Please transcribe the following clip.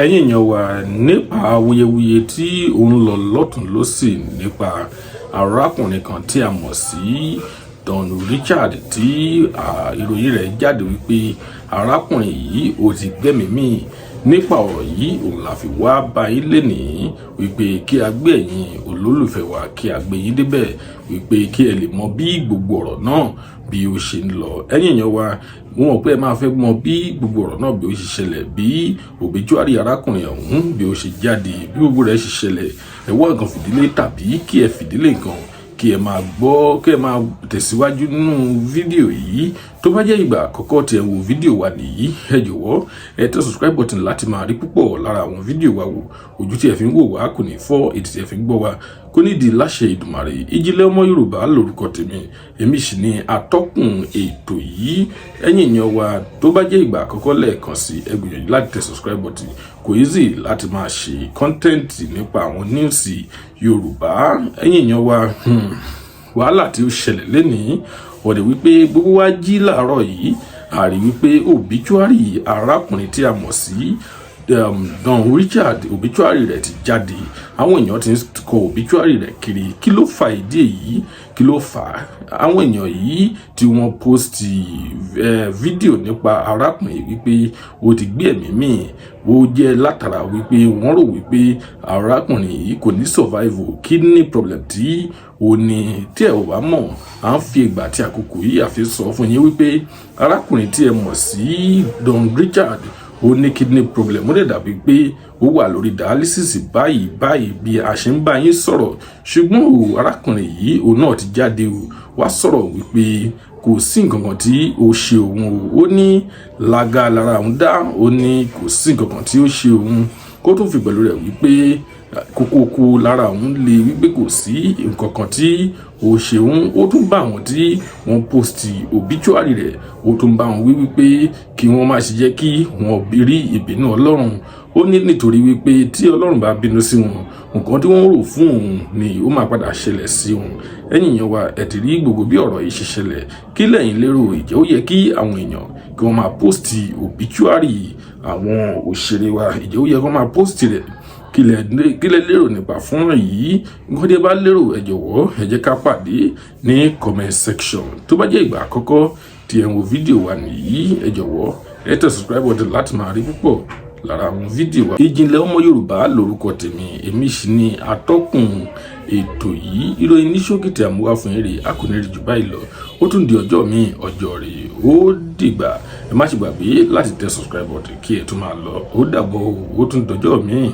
Ẹ̀yin èèyàn wa, nípa awuyewuye tí ó ń lọ lọ́tún lọ́sì nípa arákùnrin kan tí a mọ̀ sí Don Richard, tí ìròyìn rẹ̀ jáde wípé arákùnrin yìí ó ti gbẹ́mìí mì, nípa ọ̀rọ̀ yìí òun la fi wá bá yín lénìí wípé kí a gbé ẹ̀yin olólùfẹ́ wa, kí a gbé yín débẹ̀, wípé kí ẹ lè mọ bí gbogbo ọ̀rọ̀ náà bí ó ṣe ń lọ. Ẹ̀yin èèyàn wa, mo mọ̀ pé ẹ máa fẹ́ mọ bí gbogbo ọ̀rọ̀ náà bí ó ṣe ṣẹlẹ̀, bí obituary arákùnrin ọ̀hún bí ó ṣe jáde, bí gbogbo rẹ̀ ṣe ṣẹlẹ̀. Ẹ wá nǹkan fìdílé tàbí kí ẹ fìdílé nǹkan, kí ẹ máa gbọ́, kí ẹ máa tẹ̀síwájú nínú fídíò yìí. Tó bá jẹ́ ìgbà àkọ́kọ́ tí ẹ wo fídíò wa nìyí, ẹ jọ̀wọ́, ẹ tẹ subscribe button láti máa rí púpọ̀ lára àwọn fídíò wa wò. Ojú tí ẹ fi ń wò wá kò ní fọ́, etí tí ẹ fi ń gbọ́ wá kò ní di láṣẹ Ìdùmarè. Ìjìnlẹ̀ Ọmọ Yorùbá lórúkọ tèmi, èmi sì ni atọ́kùn ètò yìí. Ẹ̀yin èèyàn wa, tó bá jẹ́ ìgbà àkọ́kọ́, lẹ́ẹ̀kan sí, ẹ gbìyànjú láti tẹ subscribe button. Kò easy láti máa ṣe content nípa àwọn news Yorùbá. Ẹ̀yin èèyàn wa, wàhálà tí ó ṣẹlẹ̀ lénìí ọ̀dẹ̀ wípé gbogbo wa jí láàárọ̀ yìí, àrí wípé obituary arákùnrin tí a mọ̀ sí Don Richard, obituary rẹ̀ ti jáde. Àwọn èèyàn ti ń kọ obituary rẹ̀ kiri. Kí ló fa ìdí èyí? Kí ló fà á? Àwọn èèyàn yìí tí wọ́n post fídíò nípa arákùnrin wípé ó ti gbé ẹ̀mí mì, ó jẹ́ látara wípé wọ́n rò wípé arákùnrin yìí kò ní survive, kidney problem tí ó ní. Tí ẹ ò bá mọ̀, à ń fi ìgbà tí àkókò yìí àfi sọ fún yín wípé arákùnrin tí ẹ mọ̀ sí Don Richard, ó ní kidney problem. Ó dẹ̀ dàbí pé ó wà lórí dialysis báyìí báyìí bí a ṣe ń bá yín sọ̀rọ̀. Ṣùgbọ́n o, arákùnrin yìí, òun náà ti jáde o, wá sọ̀rọ̀ wípé kò sí nǹkan kan tí ó ṣe òun o. Ó ní lága lára òun dá, ó ní kò sí nǹkan kan tí ó ṣe òun. Kó tó fi pẹ̀lú rẹ̀ wípé kókókó lára òun lè, wípé kò sí nǹkan kan tí ó ṣe òun. Ó tún bá àwọn tí wọ́n post obituary rẹ̀, ó tún bá wọn wí wípé kí wọ́n má ṣe jẹ́ kí wọ́n rí ìbínú Ọlọ́run. Ó ní nítorí wípé tí Ọlọ́run bá bínú sí wọn, nǹkan tí wọ́n rò fún òun ni ó máa padà ṣẹlẹ̀ sí òun. Ẹ̀yin èèyàn wa, ẹ ti rí gbogbo bí ọ̀rọ̀ yìí ṣe ṣẹlẹ̀. Kí lẹ̀yin lérò? Ìjẹ́ ó yẹ kí àwọn èèyàn kí wọ́n máa post obituary àwọn òṣèré wa? Ìjẹ́ ó yẹ kí wọ́n máa post rẹ̀? Kí lẹ lérò nípa fọ́nrán yìí? Nǹkan tí ẹ bá lérò, ẹ jọ̀wọ́, ẹ jẹ́ ká pàdé ní comment section. Tó bá jẹ́ ìgbà àkọ́kọ́ tí ẹ ń wo fídíò wa nìyí, ẹ jọ̀wọ́, ẹ tẹ subscribe button láti máa rí púpọ̀ lára àwọn fídíò wa. Ìjìnlẹ̀ Ọmọ Yorùbá lórúkọ tèmi, èmi sì ni atọ́kùn ètò yìí. Ìròyìn ní ṣókí tí a mú wá fún eré, a kò ní rí jù báyìí lọ. Ó tún di ọjọ́ míì, ọjọ́ rẹ̀. Ó dìgbà. Ẹ má ṣe gbàgbé láti tẹ subscribe button kí ẹ tún máa lọ. Ó dàbọ̀, ó tún dọjọ́ míì.